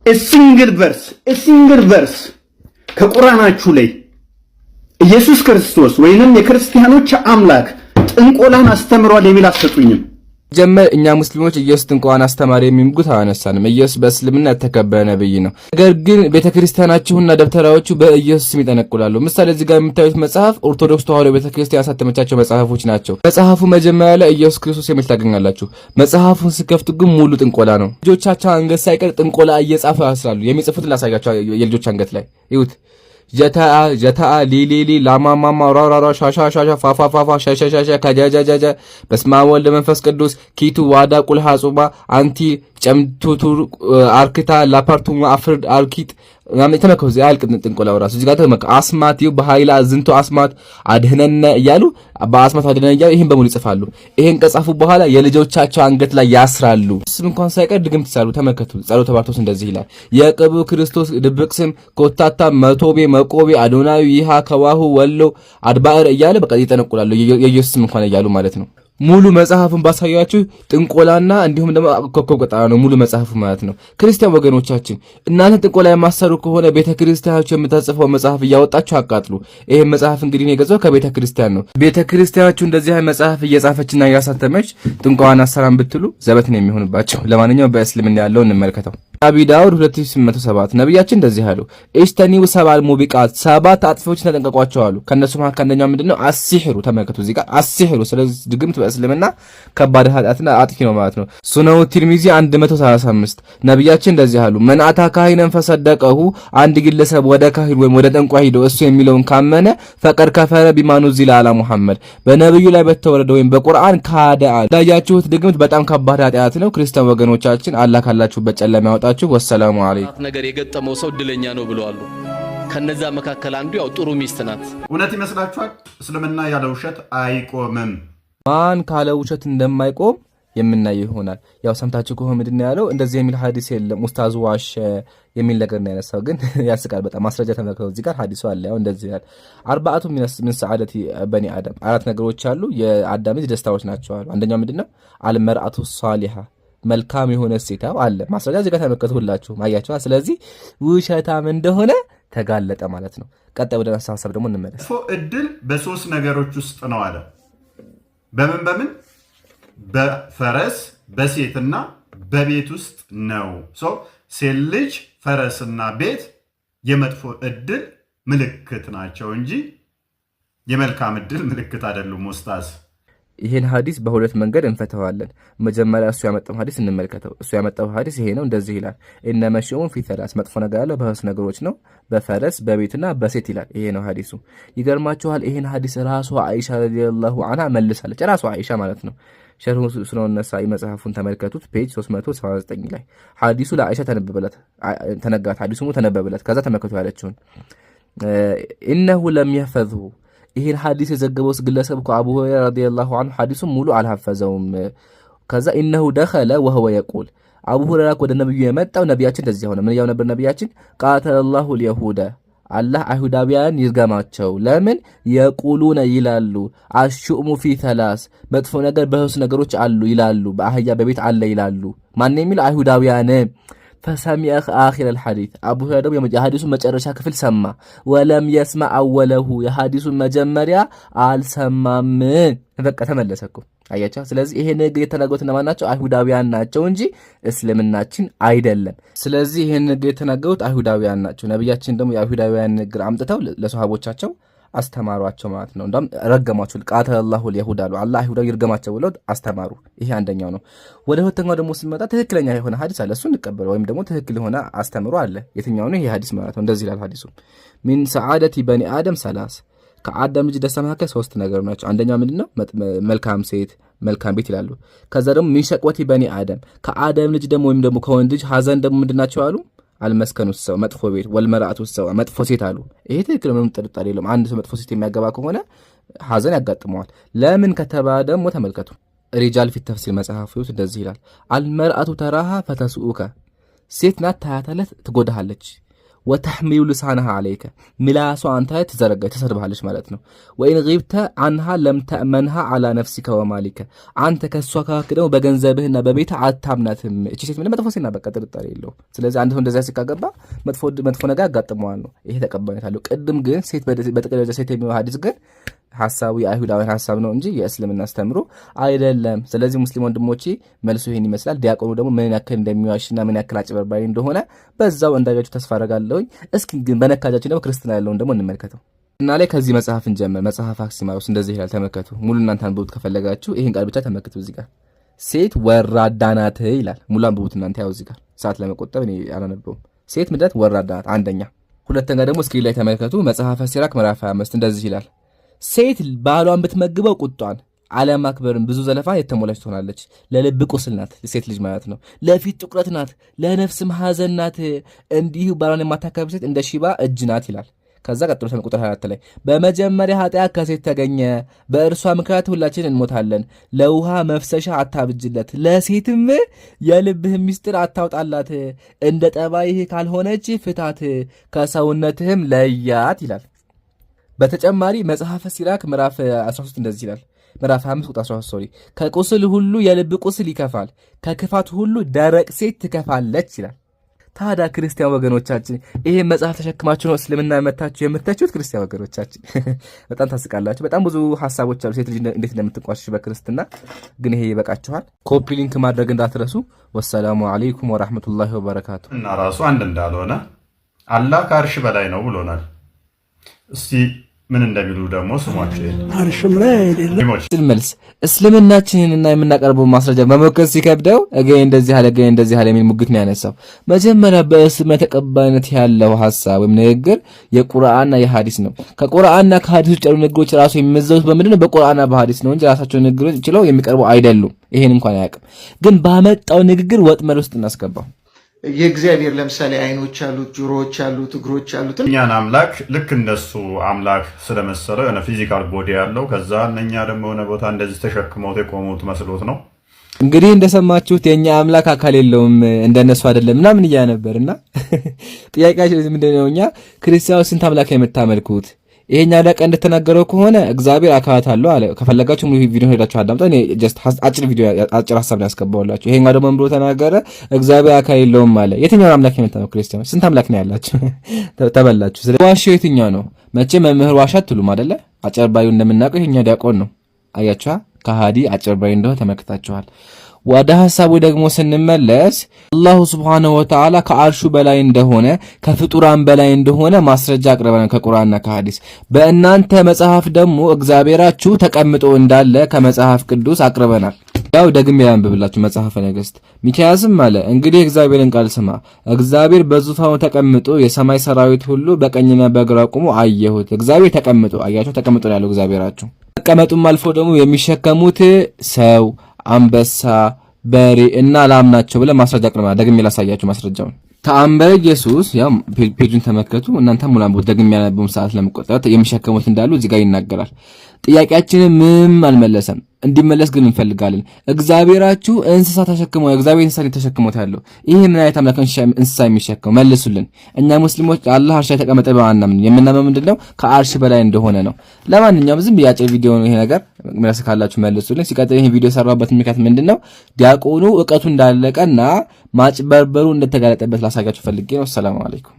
Single verse, single verse ከቁርአናችሁ ላይ ኢየሱስ ክርስቶስ ወይንም የክርስቲያኖች አምላክ ጥንቆላን አስተምሯል የሚል አትሰጡኝም። ጀመር እኛ ሙስሊሞች ኢየሱስ ጥንቆላን አስተማሪ የሚል ሙግት አላነሳንም። ኢየሱስ በእስልምና የተከበረ ነብይ ነው። ነገር ግን ቤተክርስቲያናችሁና ደብተራዎቹ በኢየሱስ ስም ይጠነቁላሉ። ምሳሌ እዚህ ጋር የምታዩት መጽሐፍ ኦርቶዶክስ ተዋህዶ ቤተክርስቲያን ያሳተመቻቸው መጽሐፎች ናቸው። መጽሐፉ መጀመሪያ ላይ ኢየሱስ ክርስቶስ የሚል ታገኛላችሁ። መጽሐፉን ስከፍቱ ግን ሙሉ ጥንቆላ ነው። ልጆቻቸው አንገት ሳይቀር ጥንቆላ እየጻፉ ያስራሉ። የሚጽፉትን ላሳያቸው። የልጆች አንገት ላይ ይዩት። ጀታአ ጀታአ ሊሊሊ ላማማማ ራራራ ሻሻ ሻሻ ፋፋ ፋፋ ሻሻ ከጃጃጃጃ በስመ አብ ወወልድ መንፈስ ቅዱስ ኪቱ ዋዳ ቁልሃ ጹባ አንቲ ጨምቱቱር አርክታ ላፓርቱማ አፍርድ አርኪጥ ተመከው እዚህ አያልቅም። ጥንቆላው ራሱ እዚህ ጋር ተመከው አስማት ይኸው በኃይል ዝንቱ አስማት አድህነነ እያሉ በአስማት አድህነነ እያሉ ይሄን በሙሉ ይጽፋሉ። ይሄን ከጻፉ በኋላ የልጆቻቸው አንገት ላይ ያስራሉ። ስም እንኳን ሳይቀር ድግምት ይሳሉ። ተመከቱ። ጸሎተ ባርቶስ እንደዚህ ይላል። የቅቡ ክርስቶስ ድብቅ ስም ኮታታ መቶቤ መቆቤ አዶናዊ ይሃ ከዋሁ ወሎ አድባዕር እያለ በቃ ይጠነቁላሉ። የኢየሱስ ስም እንኳን እያሉ ማለት ነው። ሙሉ መጽሐፉን ባሳያችሁ ጥንቆላና እንዲሁም ደግሞ ኮከብ ቆጠራ ነው ሙሉ መጽሐፉ ማለት ነው። ክርስቲያን ወገኖቻችን፣ እናንተ ጥንቆላ የማሰሩ ከሆነ ቤተ ክርስቲያናችሁ የምታጽፈው መጽሐፍ እያወጣችሁ አቃጥሉ። ይሄ መጽሐፍ እንግዲህ የገዛው ከቤተ ክርስቲያን ነው። ቤተ ክርስቲያናችሁ እንደዚህ አይነት መጽሐፍ እየጻፈችና እያሳተመች ጥንቆላን አሰራን ብትሉ ዘበት ነው የሚሆንባቸው። ለማንኛውም በእስልምና ያለው እንመልከተው። አቢ ዳውድ 2807 ነቢያችን እንደዚህ አሉ። اجتنبوا السبع الموبقات፣ ሰባት አጥፊዎች ተጠንቀቋቸው አሉ። ከእነሱ መካከል አንደኛው ምንድነው? السحر። ተመልከቱ እዚህ ጋር السحر። ስለዚህ ድግምት በእስልምና ከባድ ኃጢአትና አጥፊ ነው ማለት ነው። ሱነኑ ቲርሚዚ 135 ነቢያችን እንደዚህ አሉ። من أتى كاهنا فصدقه፣ አንድ ግለሰብ ወደ ካህን ወይም ወደ ጠንቋይ ሂዶ እሱ የሚለውን ካመነ فقد كفر بما نزل على محمد፣ በነብዩ ላይ በተወረደ ወይም በቁርአን ካደ አሉ። እንዳያችሁት ድግምት በጣም ከባድ ኃጢአት ነው። ክርስቲያን ወገኖቻችን፣ አላህ ካላችሁበት ጨለማ ያወጣችሁ። ወሰላሙ አለይኩም። ነገር የገጠመው ሰው እድለኛ ነው ብለዋል። ከነዛ መካከል አንዱ ያው ጥሩ ሚስት ናት። እውነት ይመስላችኋል? እስልምና ያለ ውሸት አይቆምም። ማን ካለ ውሸት እንደማይቆም የምናየው ይሆናል። ያው ሰምታችሁ ከሆነ ምንድን ነው ያለው? እንደዚህ የሚል ሀዲስ የለም፣ ኡስታዙ ዋሸ የሚል ነገር ነው ያነሳው። ግን ያስቃል በጣም። ማስረጃ ተመልክተው እዚህ ጋር ሀዲሱ አለ። ያው እንደዚህ ይላል። أربعة من سعادة بني آدم፣ አራት ነገሮች አሉ የአዳም ልጅ ደስታዎች ናቸው አሉ። አንደኛው ምንድን ነው? المرأة الصالحة፣ መልካም የሆነ ሴት አለ። ማስረጃ እዚህ ጋር ተመልከቱ ሁላችሁም አያችኋል። ስለዚህ ውሸታም እንደሆነ ተጋለጠ ማለት ነው። ቀጣይ ወደ ሀሳብ ደግሞ እንመለስ። መጥፎ እድል በሶስት ነገሮች ውስጥ ነው አለ። በምን በምን? በፈረስ፣ በሴትና በቤት ውስጥ ነው። ሴት ልጅ፣ ፈረስና ቤት የመጥፎ እድል ምልክት ናቸው እንጂ የመልካም እድል ምልክት አይደሉም። ኡስታዝ። ይህን ሀዲስ በሁለት መንገድ እንፈተዋለን። መጀመሪያ እሱ ያመጣው ሀዲስ እንመልከተው። እሱ ያመጣው ሀዲስ ይሄ ነው፣ እንደዚህ ይላል። إنما الشؤم في ثلاث፣ መጥፎ ነገር ያለው በሶስት ነገሮች ነው፣ በፈረስ፣ በቤትና በሴት ይላል። ይሄ ነው ሀዲሱ። ይገርማችኋል፣ ይሄን ሀዲስ ራሷ አይሻ ረዲየላሁ ዐንሃ መልሳለች። ራሷ አይሻ ማለት ነው። ሸርሁ ሱነን ነሳኢ መጽሐፉን ተመልከቱት፣ page 379 ላይ ሀዲሱ ለአይሻ ተነበበለት፣ ተነገራት። ሀዲሱ ተነበበለት። ከዛ ተመልከቱ ያለችውን፣ إنه لم يحفظه፣ ይህን ሀዲስ የዘገበው ግለሰብ እኮ አቡ ሁረይራ ረዲየላሁ ዐንሁ ሀዲሱን ሙሉ አልሐፈዘውም። ከዛ إنه دخل وهو يقول፣ አቡ ሁረይራ ወደ ነብዩ የመጣው ነቢያችን እንደዚህ ሆነ። ምን እያሉ ነበር ነቢያችን? قاتل الله اليهود፣ አላህ አይሁዳውያን ይርገማቸው። ለምን? يقولون ይላሉ፣ الشؤم في ثلاث፣ መጥፎ ነገር በሶስት ነገሮች አሉ ይላሉ። በአህያ፣ በቤት አለ ይላሉ። ማን የሚል? አይሁዳውያን። فسمع آخر الحديث፣ አቡ ሁረይራ ደግሞ የሀዲሱን መጨረሻ ክፍል ሰማ። ولم يسمع أوله፣ የሀዲሱን መጀመሪያ አልሰማም። በቃ ተመለሰ እኮ አያቸው። ስለዚህ ይሄ ንግግር የተናገሩት እነማን ናቸው? አይሁዳውያን ናቸው እንጂ እስልምናችን አይደለም። ስለዚህ ይሄን ንግግር የተናገሩት አይሁዳውያን ናቸው። ነቢያችን ደግሞ የአይሁዳውያን ንግግር አምጥተው ለሰሃቦቻቸው አስተማሯቸው ማለት ነው። እንዳውም ረገሟቸው። قاتل الله اليهود አሉ። አላህ አይሁዳዊ ይርገማቸው ብለው አስተማሩ። ይሄ አንደኛው ነው። ወደ ሁለተኛው ደግሞ ስንመጣ ትክክለኛ የሆነ ሀዲስ አለ፣ እሱ እንቀበለው። ወይም ደግሞ ትክክል የሆነ አስተምሮ አለ። የትኛው ነው ይሄ ሀዲስ ማለት ነው? እንደዚህ ይላል ሀዲሱ፣ من سعادة بني آدم ثلاث፣ ከአዳም ልጅ ደስታ መካከል ሶስት ነገር ናቸው። አንደኛው ምንድን ነው? መልካም ሴት፣ መልካም ቤት ይላሉ። ከዛ ደግሞ من شقوة بني آدم፣ ከአደም ልጅ ደግሞ ወይም ደግሞ ከወንድ ልጅ ሀዘን ደግሞ ምንድን ናቸው አሉ? المسكن السوء፣ መጥፎ ቤት፣ والمرأة السوء፣ መጥፎ ሴት አሉ። ይሄ ትክክል፣ ምንም ጥርጣሬ የለውም። አንድ ሰው መጥፎ ሴት የሚያገባ ከሆነ ሀዘን ያጋጥመዋል። ለምን ከተባለ ደግሞ ተመልከቱ። ሪጃል في التفسير መጽሐፍ ውስጥ እንደዚህ ይላል። المرأة تراها فتسوءك፣ ሴት ናት ታያታለህ፣ ትጎዳሃለች። وتحمل لسانها عليك ምላሷ አንተ ላይ ትዘረጋ ትሰድብሃለች ማለት ነው። وإن غبت عنها لم تأمنها على نفسك ومالك አንተ ከእሷ ከራቅክ ደግሞ በገንዘብህና በቤትህ አታምናትም። እቺ ሴት ምንም መጥፎ ሴት ናት፣ በቃ ጥርጣሬ የለውም። ስለዚህ አንድ ሰው እንደዚያ ሲካገባ መጥፎ ነገር ያጋጥመዋል ነው። ይሄ ተቀባይነት አለው። ቅድም ግን ሴት በጥቅል ደረጃ ሴት የሚለው ሀዲስ ግን ሀሳቡ የአይሁዳውያን ሀሳብ ነው እንጂ የእስልምና አስተምሮ አይደለም። ስለዚህ ሙስሊም ወንድሞቼ መልሱ ይህን ይመስላል። ዲያቆኑ ደግሞ ምን ያክል እንደሚዋሽና ምን ያክል አጭበርባሪ እንደሆነ በዛው እንዳያችሁ ተስፋ አደርጋለሁኝ። እስኪ ግን በነካጃችን ደግሞ ክርስትና ያለውን ደግሞ እንመልከተው እና ላይ ከዚህ መጽሐፍ እንጀምር። መጽሐፍ አክሲማሮስ እንደዚህ ይላል። ተመልከቱ። ሙሉ እናንተ አንብቡት ከፈለጋችሁ ይህን ቃል ብቻ ተመልከቱ። እዚህ ጋር ሴት ወራዳ ናት ይላል። ሙሉ አንብቡት እናንተ። ያው እዚህ ጋር ሰዓት ለመቆጠብ እኔ አላነበውም። ሴት ምድረት ወራዳ ናት አንደኛ። ሁለተኛ ደግሞ screen ላይ ተመልከቱ። መጽሐፈ ሲራክ ምዕራፍ 25 እንደዚህ ይላል። ሴት ባሏን ብትመግበው ቁጧን አለማክበርን ብዙ ዘለፋን የተሞላች ትሆናለች። ለልብ ቁስል ናት ሴት ልጅ ማለት ነው። ለፊት ጥቁረት ናት፣ ለነፍስም ሐዘን ናት። እንዲሁ ባሏን የማታከብር ሴት እንደ ሽባ እጅ ናት ይላል። ከዛ ቀጥሎ ቁጥር 24 ላይ በመጀመሪያ ኃጢአት ከሴት ተገኘ፣ በእርሷ ምክንያት ሁላችን እንሞታለን። ለውሃ መፍሰሻ አታብጅለት፣ ለሴትም የልብህ ምስጢር አታውጣላት። እንደ ጠባይህ ካልሆነች ፍታት፣ ከሰውነትህም ለያት ይላል። በተጨማሪ መጽሐፈ ሲራክ ምዕራፍ 13 እንደዚህ ይላል። ምዕራፍ 5 ቁጥር 13 sorry፣ ከቁስል ሁሉ የልብ ቁስል ይከፋል፣ ከክፋት ሁሉ ደረቅ ሴት ትከፋለች ይላል። ታዲያ ክርስቲያን ወገኖቻችን ይሄን መጽሐፍ ተሸክማችሁ ነው እስልምና መታችሁ የምታችሁት? ክርስቲያን ወገኖቻችን በጣም ታስቃላችሁ። በጣም ብዙ ሀሳቦች አሉ ሴት ልጅ እንዴት እንደምትንቋሽሽ በክርስትና ግን ይሄ ይበቃችኋል። copy link ማድረግ እንዳትረሱ። والسلام عليكم ورحمة الله وبركاته። እና ራሱ አንድ እንዳልሆነ አላህ ከአርሽ በላይ ነው ብሎናል። እስቲ ምን እንደሚሉ ደግሞ ስሟቸው። አርሽም ላይ አይደለም። መልስ እስልምናችንንና የምናቀርበው ማስረጃ መሞከር ሲከብደው እገሌ እንደዚህ አለ እገሌ እንደዚህ አለ የሚል ሙግት ነው ያነሳው። መጀመሪያ በእስልምና ተቀባይነት ያለው ሀሳብ ወይም ንግግር የቁርአንና የሐዲስ ነው። ከቁርአንና ከሐዲስ ውጭ ያሉ ንግግሮች ራሱ የሚመዘኑት በምንድን ነው? በቁርአንና በሐዲስ ነው እንጂ ራሳቸው ንግግሮች ችለው የሚቀርቡ አይደሉም። ይሄን እንኳን አያውቅም። ግን ባመጣው ንግግር ወጥመድ ውስጥ እናስገባው። የእግዚአብሔር ለምሳሌ አይኖች አሉት፣ ጆሮዎች አሉት፣ እግሮች አሉት። እኛን አምላክ ልክ እንደሱ አምላክ ስለመሰለው የሆነ physical body ያለው ከዛ እነኛ ደግሞ የሆነ ቦታ እንደዚህ ተሸክመውት የቆሙት መስሎት ነው። እንግዲህ እንደሰማችሁት የእኛ አምላክ አካል የለውም እንደነሱ አይደለም ምናምን እያ ነበር። እና ጥያቄያችን ምንድን ነው? እኛ ክርስቲያኖች ስንት አምላክ የምታመልኩት? ይሄኛ ሊቀ እንደተናገረው ከሆነ እግዚአብሔር አካላት አለው አለ። ከፈለጋችሁ ሙሉ ቪዲዮ ሄዳችሁ አዳምጠው። እኔ just አጭር ቪዲዮ አጭር ሀሳብ ነው ያስገባሁላችሁ። ይሄኛው ደግሞ ምን ብሎ ተናገረ? እግዚአብሔር አካል የለውም አለ። የትኛውን አምላክ የምታመልኩ ክርስቲያኖች? ስንት አምላክ ነው ያላችሁ? ተበላችሁ። ስለዚህ ዋሻው የትኛው ነው? መቼ መምህር ዋሻ አትሉም አይደለ? አጭበርባሪው እንደምናውቀው ይሄኛው ዲያቆን ነው። አያችኋ? ከሃዲ አጭበርባሪ እንደሆነ ተመልክታችኋል። ወደ ሐሳቡ ደግሞ ስንመለስ الله سبحانه وتعالى ከአርሹ በላይ እንደሆነ ከፍጡራን በላይ እንደሆነ ማስረጃ አቅርበናል ከቁርአንና ከሐዲስ። በእናንተ መጽሐፍ ደግሞ እግዚአብሔራችሁ ተቀምጦ እንዳለ ከመጽሐፍ ቅዱስ አቅርበናል። ያው ደግሜ ያንብብላችሁ መጽሐፈ ነገሥት። ሚኪያስም አለ እንግዲህ እግዚአብሔርን ቃል ስማ። እግዚአብሔር በዙፋኑ ተቀምጦ የሰማይ ሰራዊት ሁሉ በቀኝና በግራ ቆሞ አየሁት። እግዚአብሔር ተቀምጦ አያቸው። ተቀምጦ ያለው እግዚአብሔራችሁ። መቀመጡም አልፎ ደግሞ የሚሸከሙት ሰው፣ አንበሳ፣ በሬ እና ላም ናቸው ብለን ማስረጃ አቅርበናል። ደግሜ ላሳያችሁ ማስረጃውን። ተአምረ ኢየሱስ ያው page ኡን ተመልከቱ እናንተ ሙላን ደግሜ ያነበውን ሰዓት ለመቆጠር የሚሸከሙት እንዳሉ እዚህ ጋር ይናገራል። ጥያቄያችንን ምንም አልመለሰም። እንዲመለስ ግን እንፈልጋለን። እግዚአብሔራችሁ እንስሳ ተሸክሞ እግዚአብሔር እንስሳ ተሸክሞት ያለው ይሄ ምን አይነት አምላክ እንስሳ የሚሸከመው? መልሱልን። እኛ ሙስሊሞች አላህ አርሽ ላይ ተቀመጠ በአናምን። የምናምነው ምንድነው? ከአርሽ በላይ እንደሆነ ነው። ለማንኛውም ዝም ብዬ አጭር ቪዲዮ ነው ይሄ ነገር፣ መልስ ካላችሁ መልሱልን። ሲቀጥል ይሄ ቪዲዮ የሰራሁበት ምክንያት ምንድነው? ዲያቆኑ እውቀቱ እንዳለቀና ማጭበርበሩ እንደተጋለጠበት ላሳያችሁ ፈልጌ ነው። ሰላም አለይኩም።